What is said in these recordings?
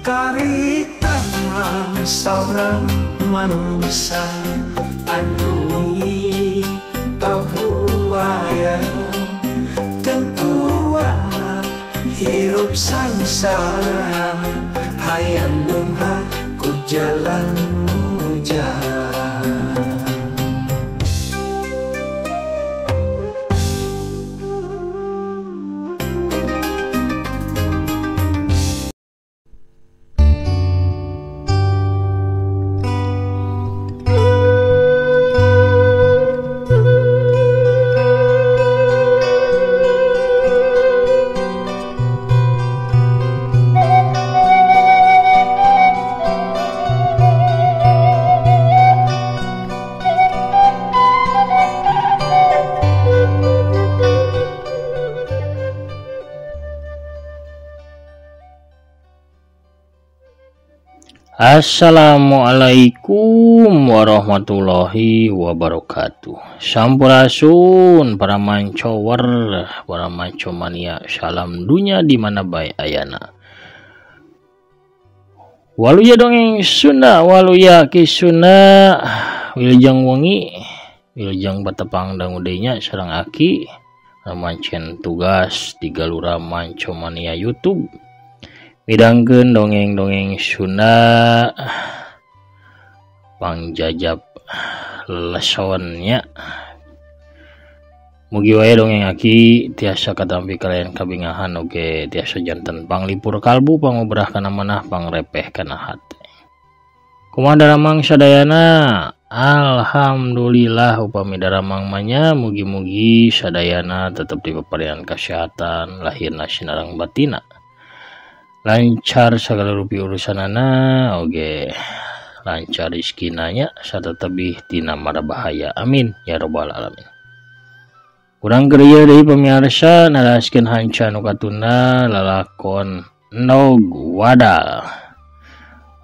Karita saurang manusia anu pahuaya tentuan hirup sangsara hayang beunghar ku jalan mujahan. Assalamualaikum warahmatullahi wabarakatuh. Sampurasun para mancower, para mancomania, salam dunia di mana bae ayana. Waluya dongeng Sunda, waluya Ki Sunda, wilujeng wengi, wilujeng batepang dangudenya sareng aki ramancen tugas di Galura Mancomania YouTube. Midangkeun dongeng-dongeng Sunda pangjajab lesonnya. Mugi wae dongeng aki tiasa katampi kalian kabingahan oge tiasa janten panglipur kalbu pangobrah kana manah pangrepeh kana hate. Kumaha daramang sadayana? Alhamdulillah upami daramang manya mugi-mugi sadayana tetep dipaparian kesehatan lahirna sinarang batina. Lancar segala rupi urusanana oge lancar rizkinanya sarta tebih tina mara bahaya, amin ya robbal alamin. Urang keur ieu deui pamiarsa naraskeun hanca nu katunda lalakon Endog Wadal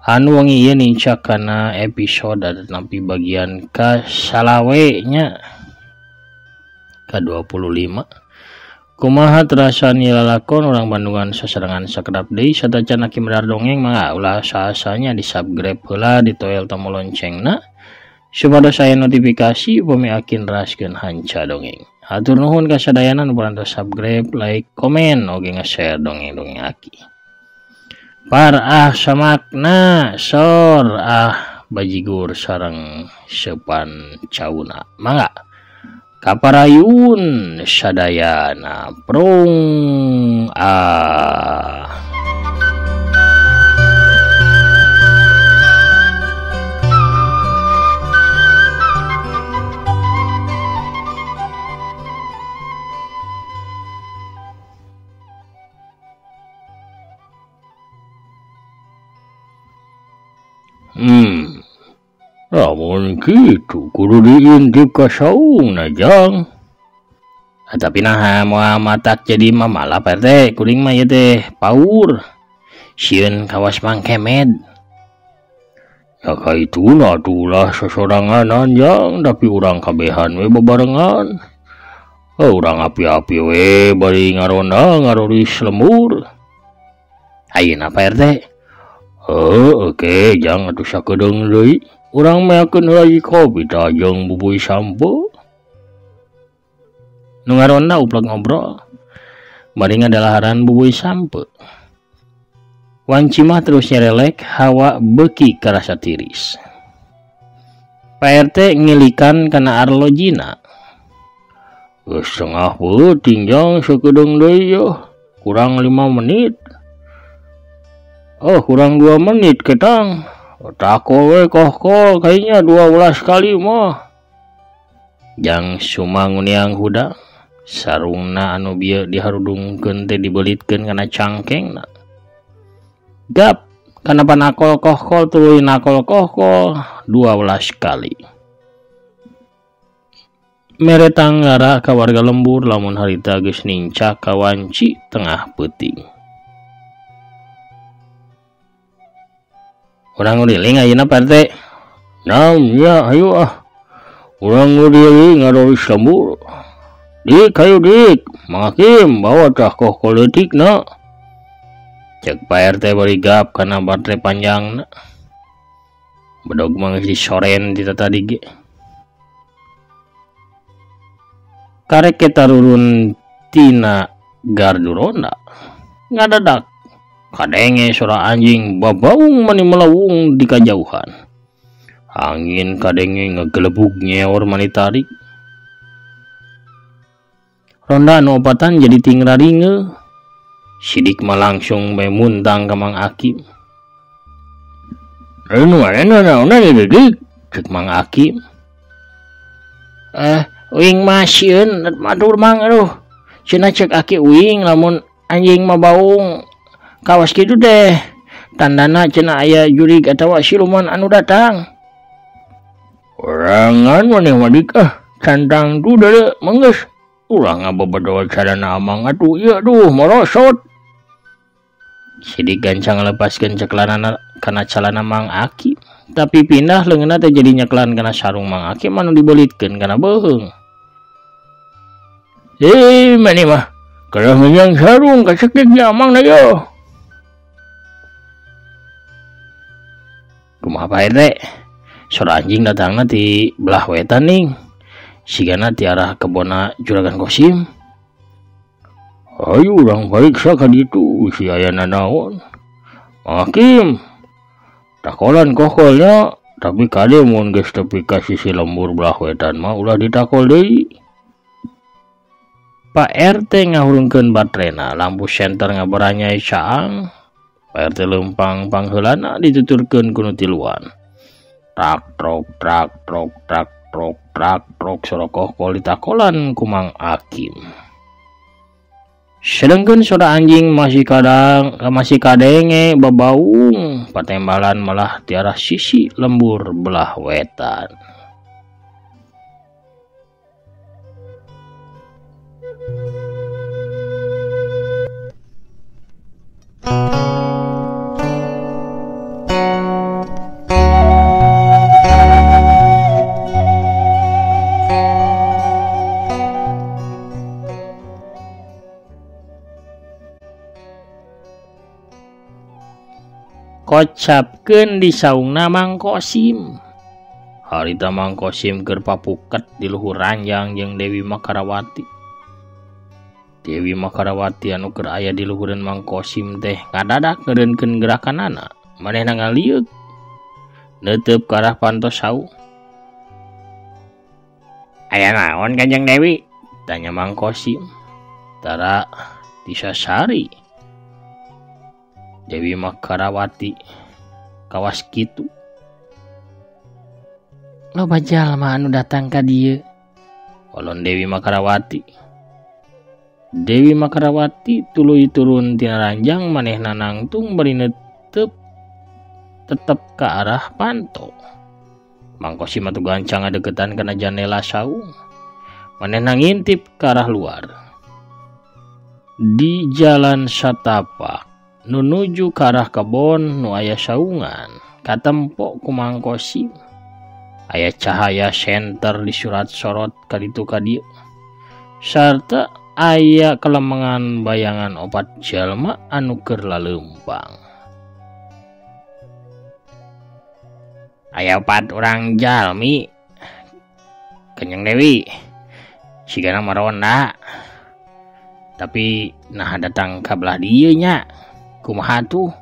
anu wengi ieu nincak kana episode nampi bagian ka salawe nya ka 25. Kumaha terasa lalakon orang Bandungan sasarengan sakedap deui satacan aki medar dongeng mangga ulah saasanya di subscribe heula ditoel tombol loncengna supados aya notifikasi upami aki neraskeun hanca dongeng. Hatur nuhun ka sadayana nu parantos subscribe, like, komen oge nge-share dongeng-dongeng aki. Par ah samakna sor ah bajigur sareng sepan cauna mangga. Kaparayun sadayana prung ah. Lamun kitu kudu diintip ka saungna jang. Tapi naha moal matak jadi mamala Pak RT, kuring mah ieu teh paur. Sieun kawas Mang Kemed. Ya kaituna atuh sosoranganan jang, tapi urang kabehan we bebarengan. Urang api-api we bari ngaronda ngaroris lembur. Ayeuna Pak RT? Heuh, oke jang atuh sakedeung deui. Urang meakeun heula kopi tah jeung bubuy sampo. Nu ngaronda uplek ngobrol bari ngadalaharan bubuy sampo. Wanci mah terus nyerelek hawa beuki karasa tiris. Pak RT ngilikan kana arlojina. Geus setengah peuting jang sakedeung deui yeuh, kurang 5 menit. Oh, kurang 2 menit ketang. Tako we kohkol kayaknya 12 kali mah. Jang sumanguniang huda sarungna anu bieu diharudungkeun teh dibelitkeun kana cangkengna. Gap kana panakol kohkol tuluy nakol kohkol 12 kali. Mere tanggara ka warga lembur lamun harita geus nincak ka wanci tengah peuting. Urang nguriling ayeuna Pak RT. Naon ya ayo ah. Urang nguriling ngaroris lembur. Dik, ayo dik, Mang Hakim bawa tah koh koletik na. Cek Pak RT bari gap kana baterai panjangna. Bedog mah geus disoren ti tadi ge. Karek kita turun tina gardu ronda ngadadak kadenge suara anjing babaung mani melawung di kajauhan. Angin kadenge ngegelebug nyeor mani tarik. Ronda anu opatan jadi tingraringe. Sidik mah langsung bae muntang ka Mang Akim. Anu anu anu cek Mang Akim. Uing mah sieun matur Mang aduh. Cenah cek aki uing lamun anjing mah baung kawas kitu deh. Tandana cenah aya jurig atawa siluman anu datang. Orangan maneh wadik ah, cantang tu deuleu manggeus. Ulah ngabebedol cadana amang atuh ieu aduh morosot. Sidik gancang ngalepaskeun ceklanana kana calana Mang Aki, tapi pindah leungeunna teh jadi nyeklan kana sarung Mang Aki anu dibelitkeun kana beuheung. Maneh mah kalah menyang sarung kasekek nya amang na yo. Kumaha Pak RT? Sora anjing datangna ti belah wetan ning. Sigana ti arah kebona Juragan Kosim. Ayo urang pariksa ka ditu si aya nanaon. Mang Akim takolan kokolnya, tapi kade mun geus tepi ka sisi lembur belah wetan mah ulah ditakol deui. Pak RT ngahurungkeun baterena, lampu senter ngabaranyai caang. Pak RT leumpang pangheulana dituturkeun ku nu tiluan. Trak trok trak trok trak trok trak trok sora kohkol ditakolan ku Mang Akim. Sedengkeun sora anjing masih kadenge babaung, patembalan malah ti arah sisi lembur belah wetan. Kocapkeun di saungna Mang Kosim. Harita Mang Kosim keur papuket di luhur ranjang jeung Dewi Makarawati. Dewi Makarawati anu keur aya di luhureun Mang Kosim teh ngadadak ngeureunkeun gerakanana. Manehna ngalieuk neuteup ka arah pantos saung. Aya naon Kanjeng Dewi? Tanya Mang Kosim. Tara disasari. Dewi Makarawati kawas kitu. Loba jalma anu datang ka dieu. Kolon Dewi Makarawati. Dewi Makarawati tuluy turun tina ranjang manehna nangtung bari netep tetep ka arah panto. Mang Kosim atuh gancang ngadeukeutan kana janela saung. Manehna ngintip ka arah luar. Di jalan satapak nu nuju ka arah kebon nu aya saungan katempo ku Mang Kosim. Aya cahaya senter di surat sorot kaditu ka dieu sarta aya kelemengan bayangan opat jalma anu keur laleumpang. Aya opat urang jalmi Kanjeng Dewi sigana maronda, tapi nah datang ka belah dieu nya. Kumaha tuh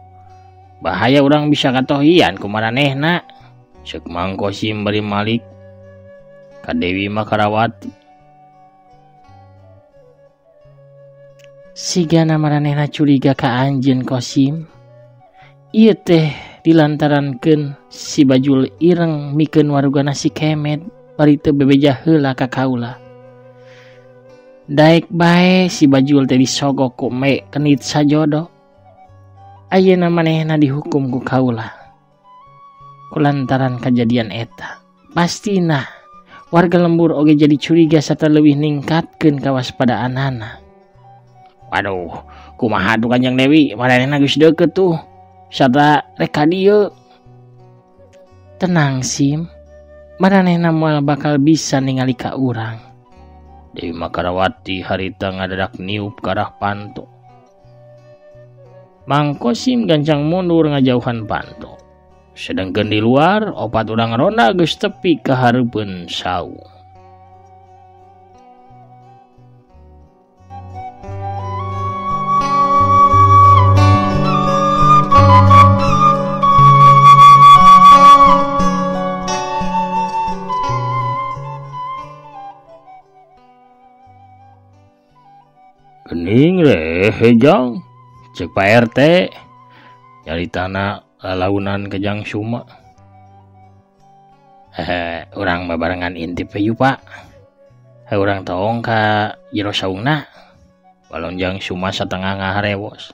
bahaya urang bisa katohian kumaranehna. Ceuk Mang Kosim bari malik ka Dewi Makarawati. Sigana maranehna curiga ka anjeun Kosim. Ieu teh dilantarankeun si bajul ireng mikeun warugana si Kemet bari teu bebeja heula ka kaula. Daek bae si bajul teh disogok ku me kenit sajodo. Ayeuna manehna dihukum ku kaula kulantaran kajadian eta. Pastina warga lembur oge jadi curiga sarta leuwih ningkatkeun kawaspadaanana. Waduh, kumaha tuh Kanjeng Dewi, manehna geus deukeut tuh sarta rek ka dieu. Tenang Sim, manehna moal bakal bisa ningali ka urang. Dewi Makarawati harita ngadadak niup ka arah panto. Mang Kosim gancang mundur ngajauhan panto. Sedangkan di luar opat urang ronda geus tepi ka hareupeun saung. Gening rehejang cek Pak RT nyaritana lalaunan ke Jang Suma. Hehe, urang babarengan intip we Pak. He urang tong ka jero saungna. Balon Jang Suma satengah ngaharewos.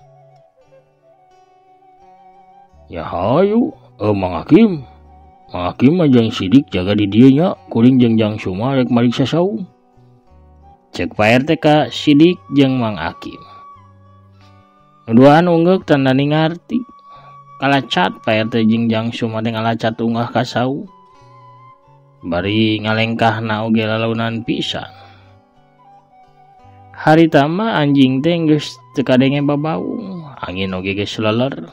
Ya hayu, Mang Hakim. Mang Hakim mah jeung Sidik jaga di dieu nya, kuring jeung Jang Suma rek mariksa saung. Cek Pak RT ka Sidik jeung Mang Hakim. Nuduhan unggek tanda ngarti. Kalacat Pak RT jeung Jang Suma teh ngalacat unggah ka saung. Bari ngalengkahna oge lalaunan pisan. Harita mah anjing teh geus teu kadenge babaung, angin oge geus leler.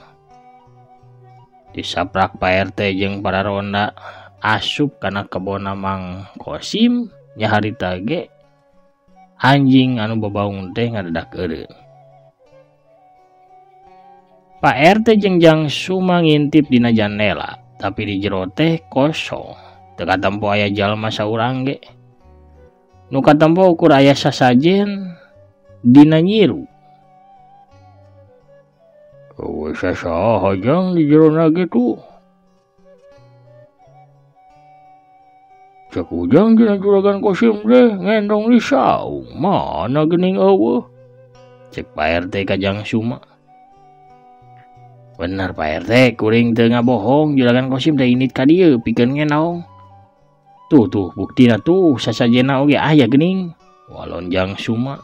Disaprak Pak RT jeung para ronda asup kana kebonna Mang Kosim nya harita ge anjing anu babaung teh ngadadak eureun. Pak RT jeung Jang Suma ngintip dina jandela, tapi di jero teh kosong. Teu katempo aya jalma saurang ge. Nu katempo ukur aya sasajen dina nyiru. Eueuh sasaha jang di jerona kitu. Cek ujang dina juragan Kosim teh ngendong di saung, mana geuning eueuh. Cek Pak RT ka Jang Suma. Bener Pak RT, kuring teu ngabohong, juragan Kosim teh indit ka dieu pikeun ngendong. Tuh tuh buktina tuh sasajena oge aya geuning. Walon Jang Suma.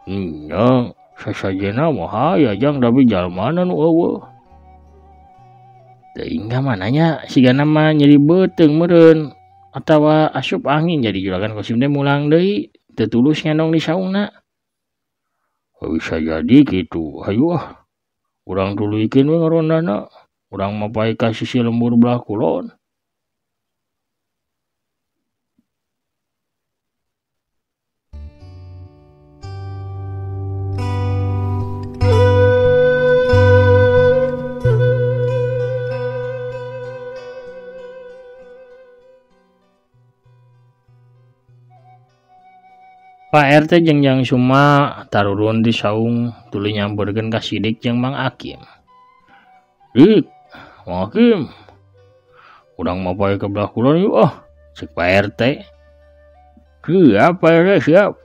Nya sasajena mah aya jang tapi jalmana nu eueuh. Teuing ka mananya sigana mah nyeri beuteung meureun atawa asup angin jadi juragan Kosim teh mulang deui teu tulus ngendong di saungna. Bisa jadi kitu. Hayu ah. Urang tuluykeun we ngarondana. Urang mah pae ka sisi lembur belah kulon. Pak RT jeung Jang Suma tarurun di saung tuluy nyamperkeun ka Sidik jeung Mang Hakim. Dik, Mang Hakim, urang mah pae ka belah kulon yuk ah, cek Pak RT. Siap Pak RT siap.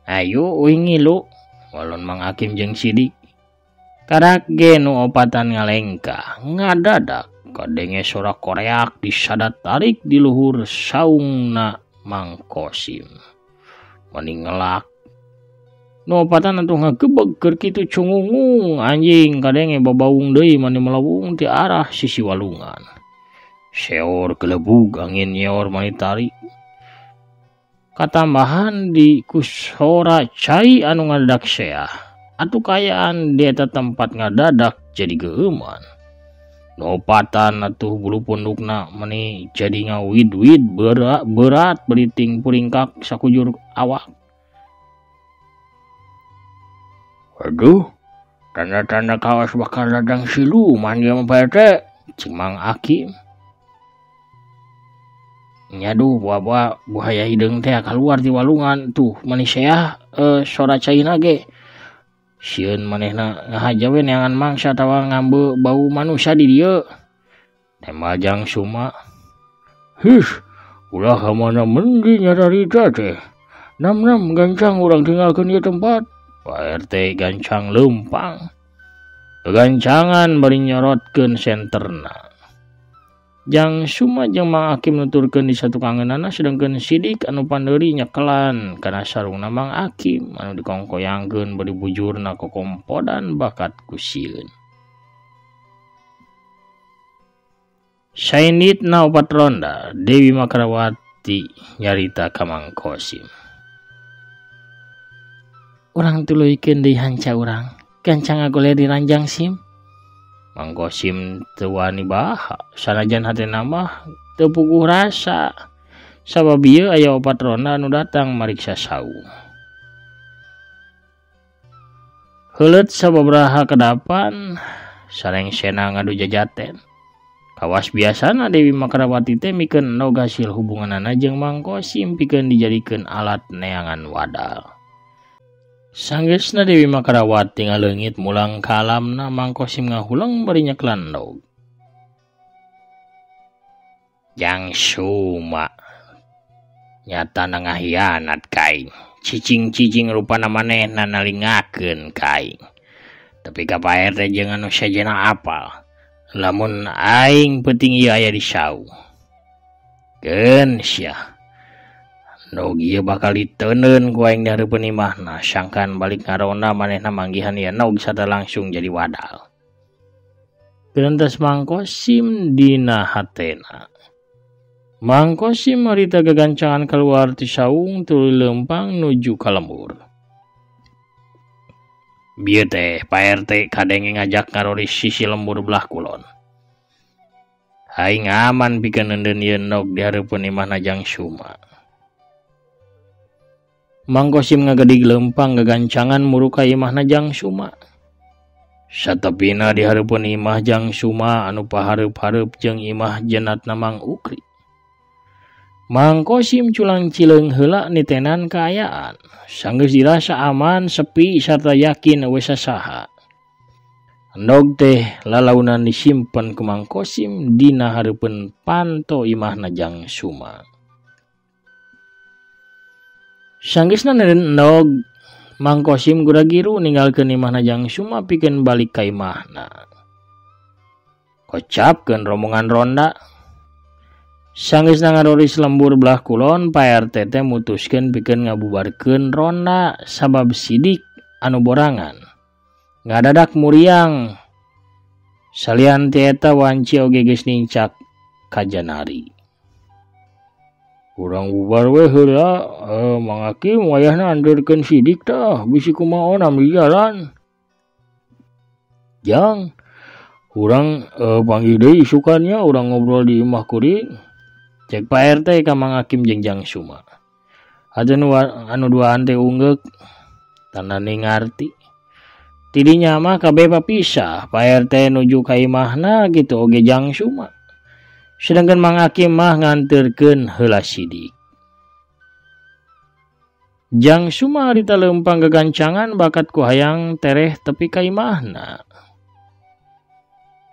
Ayo uing ngilu, walon Mang Hakim jeung Sidik. Karak ge nu opatan ngalengkah, ngadadak kadenge sora koreak disadat tarik di luhur saungna Mang Kosim. Mani ngelak. Nu opatan atuh ngagebeg keur kitu cungungung anjing kadenge babaung deui mani melawung ti arah sisi walungan. Seor gelebug angin nyeor mani tarik. Katambahan di kusora cai anu ngadadak seah. Atuh kayaan di eta tempat ngadadak jadi geueuman. Nu opatan atuh bulu pundukna mani jadi ngawid-wid berat beriting puringkak sakujur awak. Aduh, tanda-tanda kawas bakal ladang siluman ieu mah Pak RT, cek Mang Hakim. Nyaduh buah-buah buaya hideung teh kaluar ti walungan tuh mani seah sora caina ge. Sieun manehna ngahaja we neangan mangsa atawa ngambe bau manusia di dieu. Tembal Jang Suma. Hih, ulah ka mana mendi nyararita teh. Nam-nam gancang urang tinggalkeun ieu tempat. Pak RT gancang leumpang. Gagancangan bari nyorotkeun senterna. Jang Suma jeung Mang Hakim nuturkeun di satukangeunana sedangkeun Sidik anu pandeuri nyekelan kana sarungna Mang Hakim anu dikongkoyangkeun bari bujurna kokompodan bakat ku sieun. Sainditna opat ronda Dewi Makarawati nyarita ka Mang Kosim. Urang tuluykeun deui hanca urang. Gancang ngagoler di ranjang Sim. Mang Kosim teu wani baha, sanajan hatena mah teu puguh rasa. Sabab ieu aya opat ronda anu datang mariksa saung. Heuleut sababaraha kedapan sareng sena ngadu jajaten. Kawas biasana Dewi Makarawati teh mikeun endog hasil hubunganana jeung Mang Kosim pikeun dijadikeun alat neangan wadal. Sanggeusna Dewi Makarawati ngaleungit mulang ka alamna, Mang Kosim ngahuleng bari nyekelan endog. Jang Suma nyatana ngahianat ka aing. Cicing-cicing rupana manehna nalingakeun ka aing. Tapi ka Pak RT jeung anu sejenna apal. Lamun aing peuting ieu aya di saung. Keun sia. Endog ieu bakal diteundeun ku aing di hareupeun imahna, sangkan balik ngaronda manehna manggihan ieu endog sarta langsung jadi wadal. Geuntas Mang Kosim dina hatena. Mang Kosim marita gagancangan keluar ti saung tuluy leumpang nuju ka lembur. Bieu teh Pak RT kadenge ngajak ngaroris sisi lembur belah kulon. Aing aman pikeun neundeun ieu endog di hareupeun imahna Jang Suma. Mang Kosim ngagedig leumpang gagancangan muruk ka imahna Jang Suma. Satepina di hareupeun imah Jang Suma anu pahareup-hareup jeung imah jenatna Mang Ukri. Mang Kosim culang cileung heula nitenan kaayaan. Sanggeus dirasa aman, sepi sarta yakin eueuh sasaha. Endog teh lalaunan disimpen ku Mang Kosim dina hareupeun panto imahna Jang Suma. Sanggeusna neundeun endog, Mang Kosim gura-giru ninggalkeun imahna Jang Suma pikeun balik ka imahna. Kocapkeun rombongan ronda. Sanggeusna ngaroris lembur belah kulon, Pak RT teh mutuskeun pikeun ngabubarkeun ronda sabab sidik anu borangan. Ngadadak muriang. Salian ti eta wanci oge geus nincak ka Janari. Urang bubar we heula, Mang Hakim wayahna andeurkeun sidik tah, bisi kumaha onam di jalan. Jang, urang panggih deui isukannya urang ngobrol di imah kuring. Cek Pak RT ka Mang Hakim jeung Jang Suma. Anu duaan teh unggeuk tandane ngarti. Tidinya mah kabeh papisah, Pak RT nuju ka imahna kitu oge Jang Suma. Sedangkan Mang Hakim mah nganterkeun heula sidik. Jang Suma harita leumpang gagancangan bakat ku hayang tereh tepi ka imahna.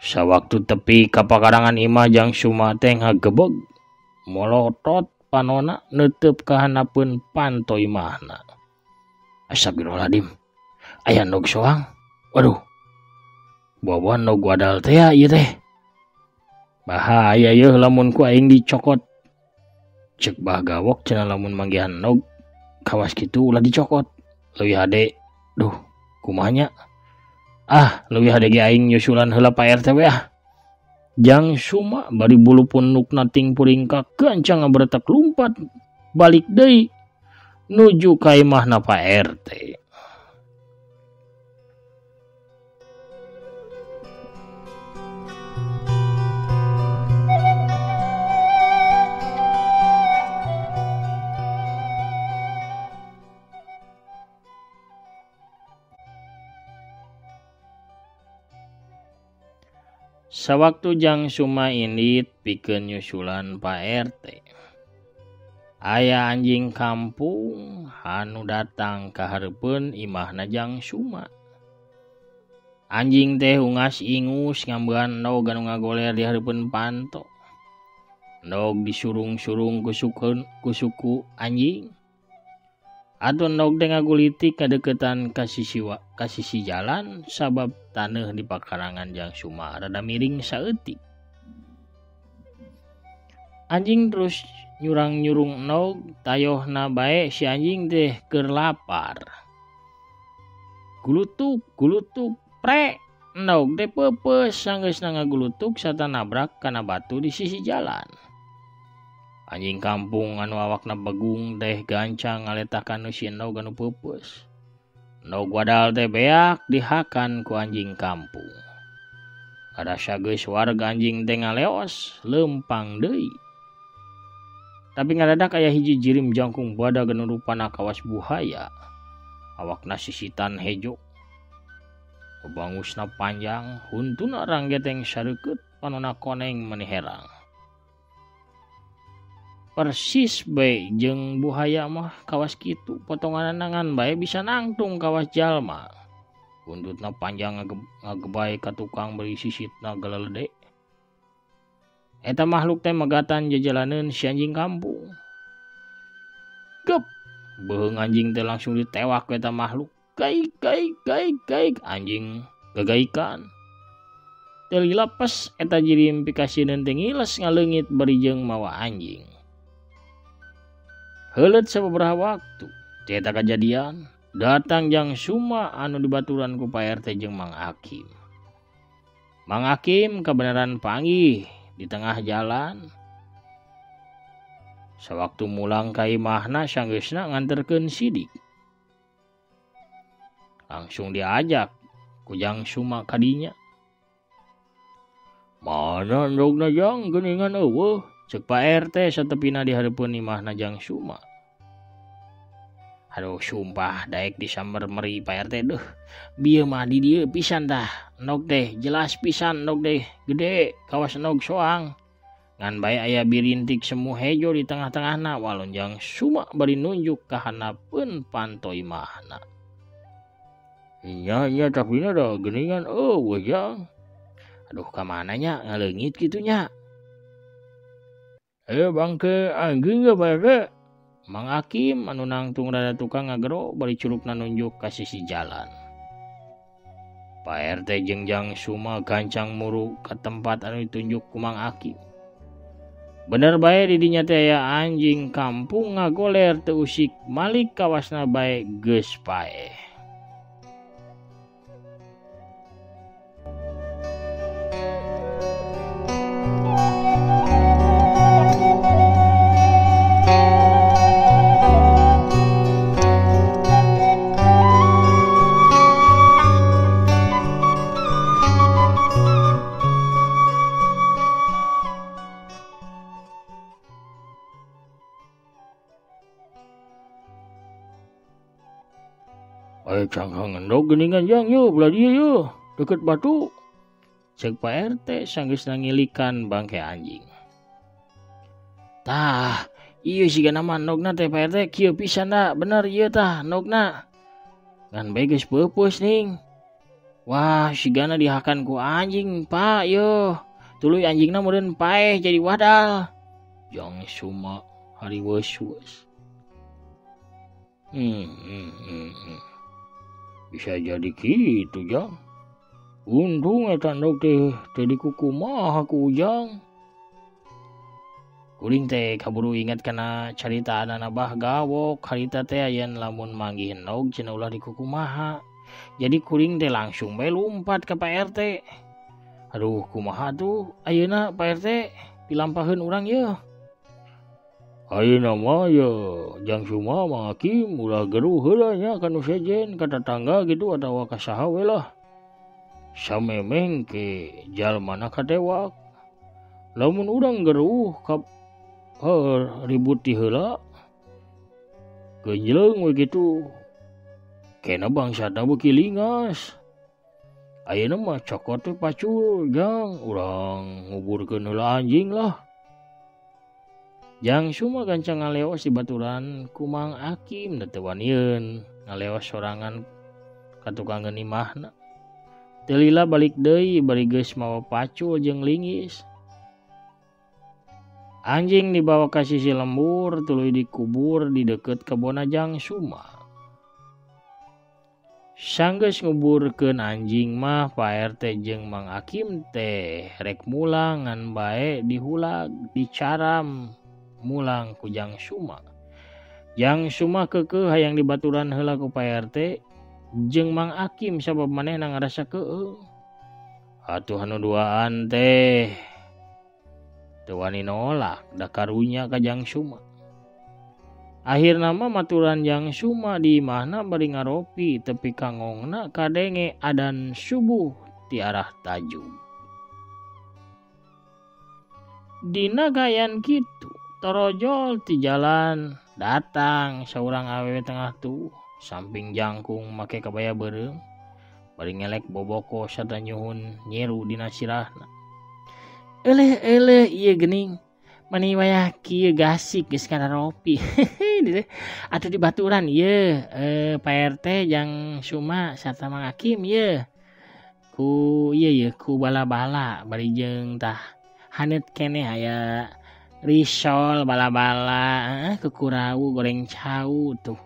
Sawaktu tepi ka pakarangan imah Jang Suma teh ngagebeg molotot panona neuteub ka handapeun panto imahna. Astagfirullahaladzim, aya endog soang. Waduh, bawa endog wadal teh ieu teh. Bahaya yeuh lamun ku aing dicokot. Cek bah gawok cenah lamun manggihan endog kawas kitu ulah dicokot. Leuwih hade, duh, kumaha nya? Ah, leuwih hade ge aing nyusulan heula Pak RT we ah. Jang Suma bari bulu punukna ting puringkak gancang ngaberetak lumpat balik deui nuju ka imahna Pak RT. Sawaktu Jang Suma indit pikeun nyusulan Pak RT. Aya anjing kampung anu datang ka hareupeun imahna Jang Suma. Anjing teh ungas ingus ngambean endog anu ngagoler di hareupeun panto. Endog disurung-surung ku suku anjing. Atuh endog teh ngagulitik kadeukeutan ka sisi jalan sabab taneuh di pakarangan Jang Suma rada miring saeutik. Anjing terus nyurang-nyurung endog, tayohna bae si anjing teh keur lapar. Gulutuk, gulutuk, prek, endog teh peupeus sanggeusna ngagulutuk sarta nabrak kana batu di sisi jalan. Anjing kampung anu awakna begung teh gancang ngaletakan si endog anu peupeus. Endog wadal teh beak dihakan ku anjing kampung. Karasa geus wareg anjing teh ngaleos leumpang deui. Tapi ngadadak aya hiji jirim jangkung badag anu rupana kawas buhaya. Awakna sisitan hejo. Bangusna panjang, huntuna ranggeteng sareukeut, panona koneng meni herang. Persis bae jeung buhaya mah kawas kitu, potonganna ngan bae bisa nangtung kawas jalma. Buntutna panjang ngagebay ka tukang bari sisitna galelede. Eta makhluk teh megatan jajalaneun si anjing kampung. Gep, beuheung anjing teh langsung ditewak ku eta makhluk. Gaik gaik gaik gaik, anjing gagaikan. Teu lila pes eta jirim pikasieun teh ngiles ngaleungit bari jeung mawa anjing. Heuleut sababaraha waktu ti eta kajadian, datang Jang Suma anu dibaturan ku Pak RT jeung Mang Akim. Mang Akim kabeneran panggih di tengah jalan. Sawaktu mulang ka imahna sanggeusna nganterkeun sidik. Langsung diajak ku Jang Suma kadinya. Mana endogna Jang geuningan eueuh, ceuk Pak RT satepina di hareupeun imahna Jang Suma. Aduh sumpah daek disamber meri Pak RT deuh. Bieu mah di dieu pisan tah. Endog teh jelas pisan endog teh gede kawas endog soang. Ngan bae aya birintik semu hejo di tengah-tengahna walon Jang Suma bari nunjuk ka handapeun panto imahna. Nya nya tapi da geuningan eueuh Jang. Aduh ka mana nya ngaleungit kitu nya. Ayo bangke anjing ge Pak RT. Mang Akim anu nangtung rada tukang ngagero bari curugna nunjuk ka sisi jalan. Pak RT jeung Jang Suma gancang muru ka tempat anu ditunjuk ku Mang Akim. Bener bae di dinya teh aya anjing kampung ngagoler teu usik malik kawasna bae geus paeh. Ayo cangkang endog geuningan Jang yeuh belah dieu yeuh deket batu. Ceuk Pak RT sanggeusna ngilikan bangke anjing. Tah, ieu sigana mah endogna teh Pak RT kieu pisan da, bener ieu tah endogna. Ngan bae geus peupeus ning. Wah, sigana dihakan ku anjing, Pak yeuh. Tuluy anjingna meureun paeh jadi wadal. Jang Suma hariweus-weus. Bisa jadi kitu Jang. Untung eta endog teh teu dikukumaha ku Ujang. Kuring teh kaburu inget kana caritaan Abah Gawok harita teh ayeuna lamun manggih endog cenah ulah dikukumaha. Jadi kuring teh langsung bae lumpat ka Pak RT. Aduh kumaha tuh ayeuna Pak RT dilampaheun urang yeuh. Ayeuna mah ye Jang Suma Mang Akim ulah geruh heula nya ka nu sejen ka tatangga gitu atawa ka saha we lah. Samemeng ke jalmana katewak. Lamun urang geruh ka ribut ti heula genjleung we kitu. Kena bangsatna beuki lingas. Ayeuna mah cokot we pacul Jang, urang nguburkeun heula anjing lah. Jang Suma gancang ngaleos di baturan ku Mang Akim da teu wanieun ngaleos sorangan ka tukangeun imahna. Teu lila balik deui bari geus mawa pacul jeung linggis. Anjing dibawa ka sisi lembur tuluy dikubur di deukeut kebonna Jang Suma. Sanggeus nguburkeun anjing mah Pak RT jeung Mang Akim teh rek mulang ngan bae dihulag dicaram mulang ku Jang Suma. Jang Suma keukeuh hayang dibaturan heula ku Pak RT jeung Mang Akim sabab manehna ngarasa keueung. Atuh anu duaan teh teu wani nolak da karunya ka Jang Suma. Akhirna mah maturan Jang Suma di imahna bari ngaropi tepi kangongna kadenge adan subuh ti arah tajub. Dina gayan kitu torojol ti jalan datang saurang awewe tengah tuh samping jangkung make kabaya beureum bari ngelek boboko sarta nyuhun nyiru dina sirahna. Eleh eleh ieu geuning mani wayah kieu gasik geus kararopi. Atuh di baturan ieu Pak RT Jang Suma sarta Mang Hakim ieu ku ieu ye ku bala-bala bari jeung tah haneut keneh aya risol bala-bala kukurau goreng cau tuh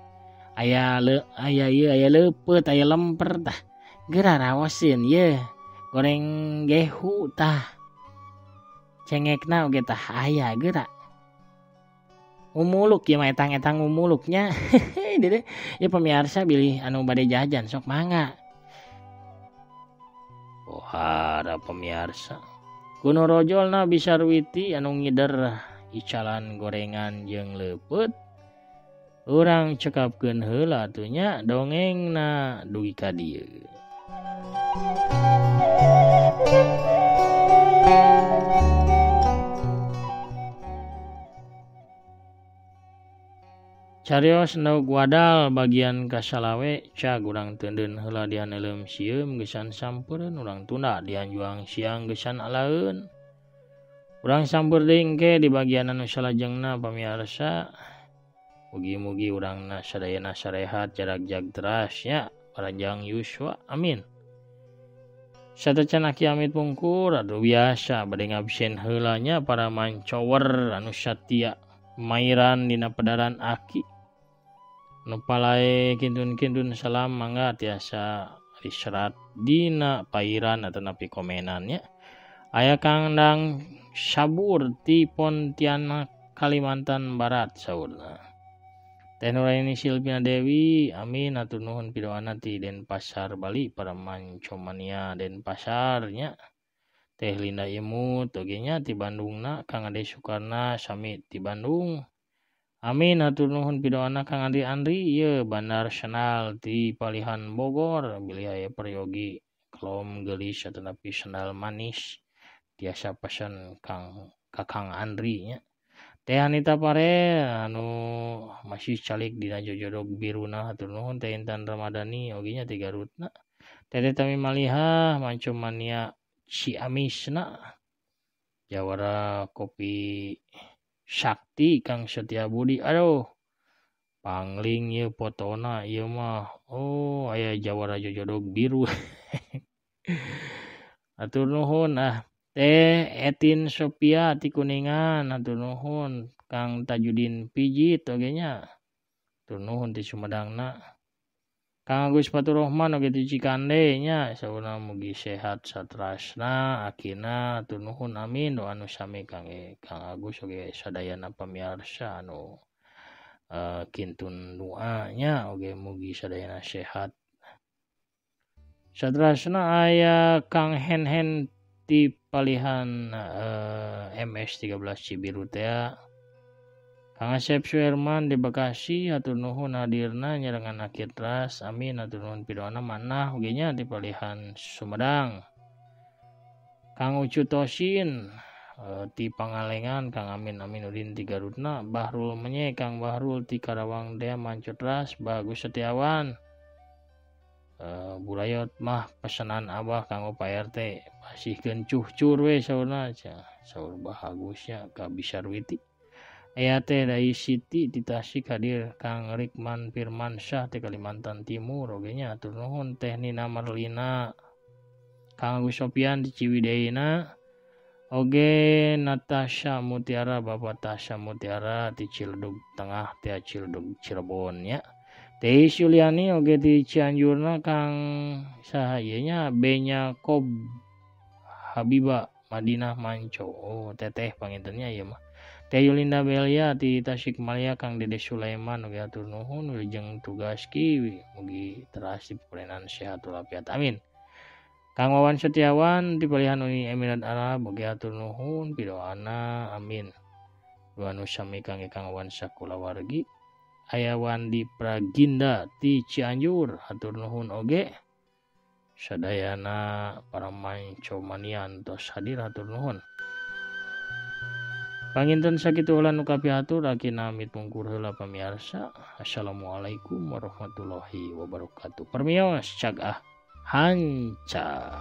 aya le aya ieu aya leupeut aya lemper tah geura raoseun ieu goreng gehu tah cengekna oge tah aya geura ngumuluk ieu mah etang-etang ngumuluknya. Dede ieu pamiarsa bilih anu bade jajan sok mangga. Pohara pamiarsa kuno rojolna bisa ruwiti anu ngider icalan gorengan jeung leupeut. Urang cekapkeun heula atuh nya dongengna dugi ka dieu. Carios endog wadal bagian kasalawe cag urang teundeun heula dihaneuleum sieum geusan sampeureun urang tunda dihanjuang siang geusan alaeun. Urang sampeur deui engke di bagian anu salajengna pamiarsa. Mugi-mugi urangna sadayana sarehat jarak jag teras nya paranjang yuswa amin. Satacan aki amit pungkur aduh biasa bade ngabsen heula nya para mancower anu satia mairan dina pedaran aki. Nu palae kintun-kintun salam mangga tiasa diserat dina pairan atau napi komenannya. Aya Kang Dang Sabur ti Pontianak Kalimantan Barat saurna. Teh Nuraini Silvina Dewi amin atur nuhun pidoana ti Denpasar Bali para mancomania Denpasar nya. Teh Linda Imut oge nya ti Bandungna Kang Ade Sukarna sami ti Bandung. Amin hatur nuhun pidoana Kang Andri Andri ieu Bandar Senal ti Palihan Bogor bilih aya peryogi klom geulis atanapi sendal manis tiasa pesen Kang Kakang Andri nya. Teh Anita Pare anu masih calik dina jojodog biruna hatur nuhun. Teh Intan Ramadhani oge nya ti Garutna. Teh Tami Malihah mancomania Ciamisna jawara kopi Sakti Kang Setia Budi aduh pangling ieu fotona ieu mah oh aya jawara jojodog biru. Atur nuhun ah Teh Etin Sophia ti Kuningan atur nuhun. Kang Tajudin Pijit oge nya atur nuhun ti Sumedangna. Kang Agus Faturrahman oge ti Cikande nya saurna mugi sehat satrasna akina atur nuhun amin doa anu sami Kang Kang Agus oge sadayana pamiarsa anu kintun doa nya oge mugi sadayana sehat satrasna. Aya Kang Hen-Hen ti Palihan MS13 Cibiru teh. Kang Asep Suherman di Bekasi hatur nuhun hadirna nyarengan aki teras amin hatur nuhun pidoana manah oge nya di Palihan Sumedang. Kang Ucu Tosin ti Pangalengan Kang Amin Aminudin ti Garutna. Bahrul Menye Kang Bahrul ti Karawang dea Mancotras Bagus Setiawan Burayot mah pesanan abah kanggo Pak RT pasihkeun cuhcur we saurna saur Bah Agusnya ka Bisarwiti. Aya teh Dai Siti ti Tasik hadir Kang Rikman Firmansyah ti Kalimantan Timur oge nya atur nuhun. Teh Nina Marlina Kang Agus Sopian di Ciwideyna oge. Natasha Mutiara Bapak Tasya Mutiara ti Ciledug Tengah ti Ciledug Cirebon nya. Teh Yuliani oge di Cianjurna Kang saha ieu nya Benya Kob Habiba Madinah Manco oh teteh pangintennya ieu mah. Teh Yulinda Belia ti Tasikmalaya Kang Dede Sulaiman oge atur nuhun wilujeng tugas ki mugi teras dipaparenan sehat walafiat amin. Kang Wawan Setiawan di Palihan Uni Emirat Arab oge atur nuhun pidoana amin. Doa nu sami kangge Kang Wawan sakulawargi. Aya Wandi Praginda ti Cianjur hatur nuhun oge. Sadayana para mancomanian tos hadir hatur nuhun. Panginten sakitu heula nu kapihatur akina amit pungkur heula pamiarsa. Assalamualaikum warahmatullahi wabarakatuh. Permios cag ah hanca.